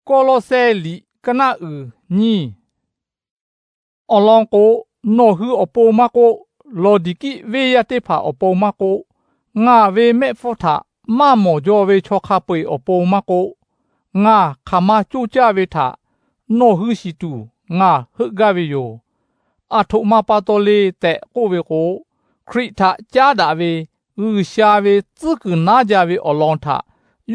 Kawˇlawˇsehˇ liꞈ ka naˆ uiˍ nyiˇ. Awˬ lawn k'o, nawˬ hui awˬ pon maˇ k'oˆ, Lawˍdiˍkiˆ venˇ yaˇ teˇ hpaˍ awˬ pon maˇ k'oˆ, ngaˬ ve mehˆ hpfuhˇ htaꞈ maˇ mawˬ jaw ve chaw hk'a peu-eˬ awˬ pon maˇ k'oˆ, ngaˬ hk'aˬ ma coˇ caˇ ve htaꞈ nawˬ hui shiˍ tuˬ ngaˬ heuˆ gaˇ ve yoˬ. Aˬ htoꞈ ma pa taw le tehꞈ k'oˆ ve k'o, Hkriꞈ htaꞈ caˉ daꞈ ve G'uiˬsha ve tcuhˉ kuiˬ naˉ jaˇ ve awˬ lawn htaꞈ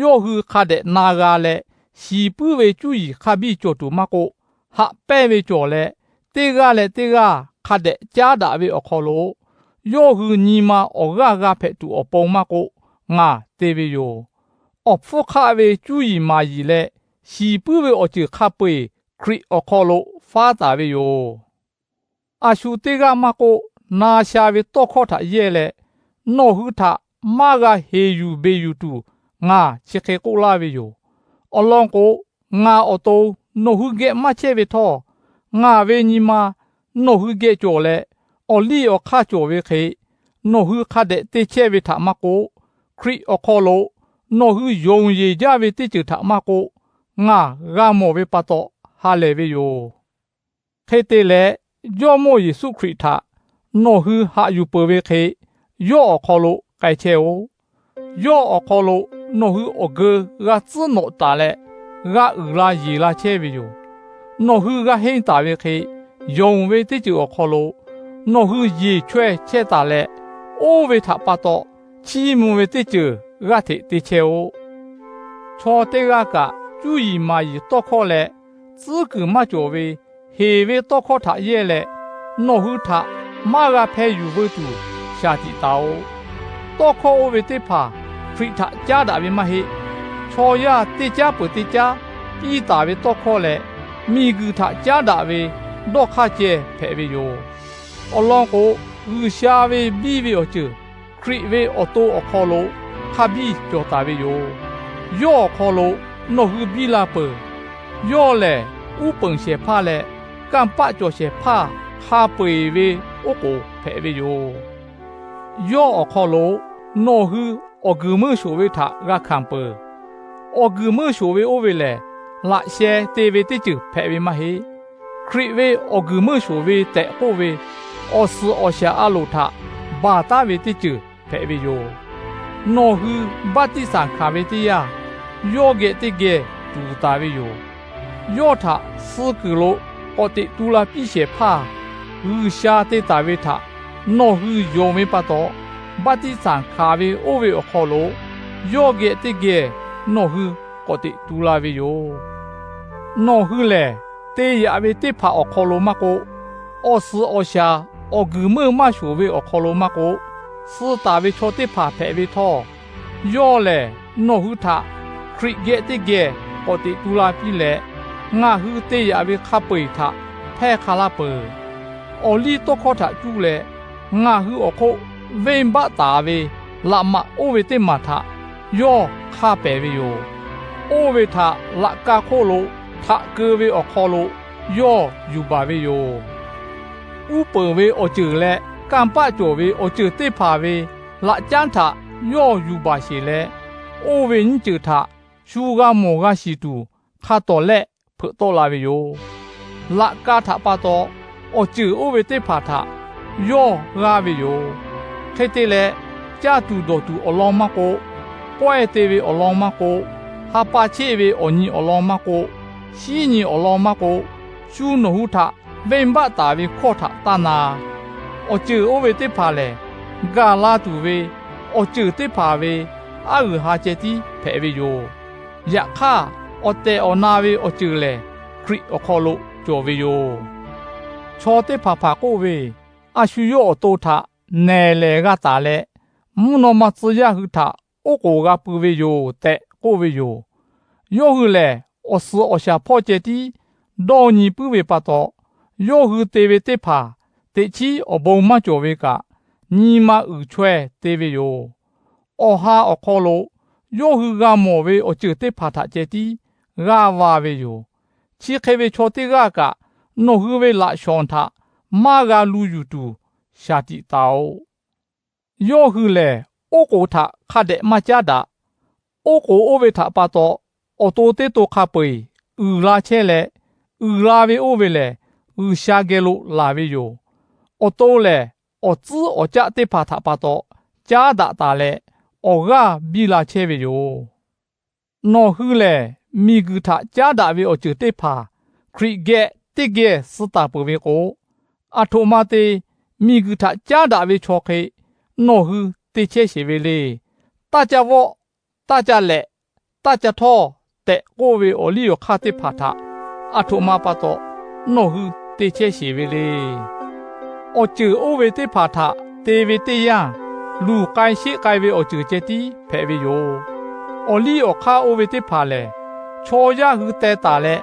yawˇ hui hk'a dehꞈ na g'a leh, shiˍ puiˉ ve cuˇ yiˍ hk'a biˇ cawˬ tuˬ maˇ k'oˆ, haꞈ pehnˇ ve cawˬ leh, teˇ g'aˇ leh teˇ g'aˇ hk'a dehꞈ caˉ daꞈ ve awˬ hk'aw lo, yawˇ hui nyi ma awˬ g'aˇ g'a hpehꞈ tuˬ awˬ pon maˇ k'oˆ, ngaˬ te ve yoˬ. Awˬ hpfuhˇ hk'aˆ ve cuˇ yiˍ maˍ yiˍ leh shiˍ puiˉ ve awˬ ceuˬ hk'a peu-eˬ Hkriꞈ awˬ hk'aw lo faˉ taˍ ve yoˬ. A shu teˇ g'aˇ maˇ k'oˆ, na sha ve tawˇ hkawˇ htaꞈ yehˇ leh, nawˬ hui htaꞈ maˇ g'a heˍ yuˬ beˬ yuˬ tuˬ ngaˬ chi hk'e k'oˆ laˇ ve yoˬ. Awˬ lawn k'o, ngaˬ awˬ to nawˬ hui geh maˇ chehˇ ve htawˇ, ngaˬ ve nyi ma nawˬ hui geh cawˬ leh, awˬ liˇ awˬ hk'aˇ cawˬ ve hk'e, nawˬ hui hk'a dehꞈ te chehˇ ve htaꞈ maˇ k'oˆ, Hkriꞈ awˬ hk'aw lo nawˬ hui yonˍ yeˬ jaˇ ve teˇ ceuˬ htaꞈ maˇ k'oˆ, ngaˬ g'a mawˬ ve pa taw ha lehˬ ve yoˬ. Hk'e te leh, Jawˇ mawˇ Yeˍsuˆ Hkriꞈ htaꞈ nawˬ hui haꞈ yuˬ peuˬ ve hk'e, yawˇ awˬ hk'aw lo k'ai chehˇ-oˆ. Yawˇ awˬ hk'aw lo nawˬ hui awˬ geu g'a tcuhˉ nawꞈ taˍ leh, g'a uiˍ la yeˬ la chehˇ ve yoˬ. Nawˬ hui g'a henˇ taˍ ve hk'e, yonˍ ve teˇ ceuˬ awˬ hk'aw lo nawˬ hui yeˬ chaweh chehˇ taˍ leh, oˇ ve htaꞈ pa taw chiˇ mvuh ve teˇ ceuˬ g'aˇ hteꞈ te chehˇ-oˆ. Chaw teˇ g'aˇ kaꞈ cuˇ yiˍ maˍ yiˍ tawˇ hkawˇ leh, tcuhˉ kuiˬ maˇ cawˬ ve heˍ ve tawˇ hkawˇ htaꞈ yehˇ leh, nawˬ hui htaꞈ maˇ g'a hpeh yuˬ veu tuˬ shaˍ tiꞈ taˍ-oꞈ. Tawˇ hkawˇ oˇ ve teˇ hpaˍ Hkriꞈ htaꞈ caˉ daꞈ ve maˇ heˆ. Chaw yaˇ teˇ caˉ peuˬ teˇ caˉ piˇ taˍ ve tawˇ hkawˇ leh, miˬguiˬ htaꞈ caˉ daꞈ ve dawˇ hk'aˇ ceh hpehꞈ ve yoˬ. Awˬ lawn k'o, G'uiˬsha ve biˇ ve awˬ ceuˬ Hkriꞈ ve awˬ to awˬ hk'aw lo hk'a biˇ cawˬ taˍ ve yoˬ. Yawˇ awˬ hk'aw lo nawˬ hui biˇ la peuˬ. Yawˇ lehˬ, uˉ peunˍ shehˍ hpaˇ leh kanˇ paˆ cawˬ shehˍ hpaˇ hk'a peu-eˬ ve oˉ k'oˍ hpehꞈ ve yoˬ. Yawˇ awˬ hk'aw lo nawˬ hui awˬ guiˬ meuˇ shoˍ ve htaꞈ g'a hkanˍ peuˬ. Awˬ guiˬ meuˇ shoˍ ve oˇ ve lehˬ, laꞈ sheh te ve teˇ ceuˬ hpehꞈ ve maˇ heˆ. Hkriꞈ ve awˬ guiˬ meuˇ shoˍ ve tehꞈ k'oˆ ve, awˬ suhˍ awˬ shaˍ a loˍ htaꞈ baˬ taˉ ve teˇ ceuˬ hpehꞈ ve yoˬ. Nawˬ hui baˆtiˆsaˬ hkanˍ ve teˇ yanˇ, yawˇ geh teˇ geh tuˍ taˍ ve yoˬ. Yawˇ htaꞈ suh kuiˬ lo k'awꞈ teꞈ tu la piˇ shehˍ hpaˇ G'uiˬsha te taˍ ve htaꞈ nawˬ hui yonˍ ve pa taw, baˆtiˆsaˬ hkanˍ ve oˇ ve awˬ hk'aw lo yawˇ geh teˇ geh nawˬ hui k'awꞈ teꞈ tu la ve yoˬ. Nawˬ hui lehˬ, te yaꞈ ve teˇ hpaˍ awˬ hk'aw lo maˇ k'oˆ, awˬ suhˍ awˬ shaˍ awˬ guiˬ meuˇ maˇ shoˍ ve awˬ hk'aw lo maˇ k'oˆ, suh taˍ ve chaw teˇ hpaˍ hpehꞈ ve htawˇ, yawˇ lehˬ nawˬ hui htaꞈ Hkriꞈ geh teˇ geh k'awꞈ teꞈ tu la piˇ leh, ngaˬ hui te yaꞈ ve hk'a peu-eˬ htaꞈ hpehˇ hk'a laˇ peuˬ. Awˬ liˇ tawˇ hkawˇ htaꞈ cuˇ leh, ngaˬ hui awˬ hk'oˆ venˇbaˆ taˍ ve laꞈ maꞈ oˇ ve teˇ maˬ htaꞈ yawˇ hk'a pehˍ ve yoˬ. Oˇ ve htaꞈ laꞈ ka hk'oˆ lo htaꞈ keu ve awˬ hk'aw lo yawˇ yuˬ baˬ ve yoˬ. Uˉ peunˍ ve awˬ ceuˬ leh kanˇ paˆ cawˬ ve awˬ ceuˬ teˇ hpaˍ ve laꞈ canˉ htaꞈ yawˇ yuˬ baˬ sheˬ leh, oˇ ve nyiˇ ceuˬ htaꞈ shu g'a mawˬ g'a shiˍ tuˬ hk'a tawˍ lehˆ hpeuꞈ tawˆ la ve yoˬ. Laꞈ ka htaꞈ pa taw awˬ ceuˬ oˇ ve teˇ hpaˍ htaꞈ yawˇ g'aˇ ve yoˬ. Hk'e te leh, caˇ tuˬ dawˬ tuˬ awˬ lawn maˇ k'oˆ, pawehˇ te ve awˬ lawn maˇ k'oˆ, ha pa cheˆ ve awˬ nyi awˬ lawn maˇ k'oˆ, shinˉ nyi awˬ lawn maˇ k'oˆ, shu nawˬ hui htaꞈ venˇbaˆ taˍ ve hkawˇ htaꞈ taˇ na. Awˬ ceuˬ oˇ ve teˇ hpaˍ lehˬ, gaˬ la tuˬ ve awˬ ceuˬ teˇ hpaˍ ve aˉ g'uiˬ ha ceh tiˉ hpehꞈ ve yoˬ. Yaꞈ hk'aˇ, awˬ tehˬ awˬ na ve awˬ ceuˬ lehˬ, Hkriꞈ awˬ hk'aw lo cawˬ ve yoˬ. Chaw teˇ hpaˍ hpaˍ k'oˆ ve, A shu yawˇ awˬ to htaꞈ nehˬ lehˍ g'a taˍ leh, mvuhˇ naw ma tcuh yaˇ hui htaꞈ oˉ k'oˍ g'a pui ve yoˬ tehꞈ k'oˆ ve yoˬ. Yawˇ hui lehˬ, awˬ suhˍ awˬ shaˍ hpawˇ ceh tiˉ dawˇ nyi puiˉ ve pa taw, yawˇ hui te ve teˇ hpaˍ teꞈ chiˉ awˬ bon maˇ cawˬ ve kaꞈ, nyi ma uiˍ chaweh te ve yoˬ. Awˬ ha awˬ hk'aw lo yawˇ hui g'a mawˬ ve awˬ ceuˬ teˇ hpaˍ htaꞈ ceh tiˉ g'aˇ va ve yoˬ. Chi hk'e ve chaw teˇ g'aˇ kaꞈ, nawˬ hui ve laꞈ shawnˍ htaꞈ maˇ g'a lu yuˬ tuˬ shaˍ tiꞈ taˍ-oꞈ. Yawˇ hui lehˬ, oˉ k'oˍ htaꞈ hk'a dehꞈ maˇ caˉ daꞈ. Oˉ k'oˍ oˇ ve htaꞈ pa taw, awˬ to teˇ to hk'a peu-eˬ uiˍ la chehˇ leh, uiˍ la ve oˇ ve lehˬ, G'uiˬsha geh lo laˬ ve yoˬ. Awˬ to lehˬ, awˬ tcuhˉ awˬ caˆ teˇ hpaˍ htaꞈ pa taw caˉ daꞈ taˍ leh, awˬ g'aˇ biˇ la chehˇ ve yoˬ. Nawˬ hui lehˬ, miˬguiˬ htaꞈ caˉ daꞈ ve awˬ ceuˬ teˇ hpaˍ Hkriꞈ geh teˇ geh suh taˍ peuˬ ve k'o, aˬ htoꞈ ma te miˬguiˬ htaꞈ caˉ daꞈ ve chaw hk'e nawˬ hui te chehˇ sheˍ ve le. Taˇ caˇ vawˆ, taˇ caˇ lehꞈ, taˇ caˇ htawˇ tehꞈ k'oˆ ve awˬ liˇ awˬ hk'aˇ teˇ hpaˍ htaꞈ aˬ htoꞈ ma pa taw nawˬ hui te chehˇ sheˍ ve le. Awˬ ceuˬ oˇ ve teˇ hpaˍ htaꞈ te ve teˇ yanˇ, luˬ k'ai sheˆ k'ai ve awˬ ceuˬ ceh tiˉ hpehꞈ ve yoˬ. Awˬ liˇ awˬ hk'aˇ oˇ ve teˇ hpaˍ lehˬ, chaw yaˇ hui teh taˍ leh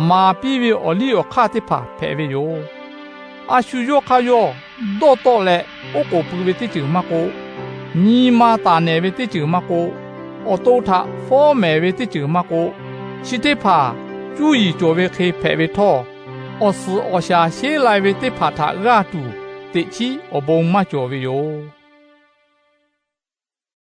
maˍ piˇ ve awˬ liˇ awˬ hk'aˇ teˇ hpaˍ hpehꞈ ve yoˬ. A shu yawˇ hk'aˇ yawˇ dawˇ tawˆ leh oˉ k'oˍ pui ve teˇ ceuˬ maˇ k'oˆ, nyi ma taˍ nehˬ ve teˇ ceuˬ maˇ k'oˆ, awˬ to htaꞈ fawˉ mehˍ ve teˇ ceuˬ maˇ k'oˆ, chi teˇ hpaˍ cuˇ yiˍ cawˬ ve hk'e hpehꞈ ve htawˇ, awˬ suhˍ awˬ shaˍ sheˉ lai ve teˇ hpaˍ htaꞈ g'aˇ tuˬ teꞈ chiˉ awˬ bon maˇ cawˬ ve yoˬ.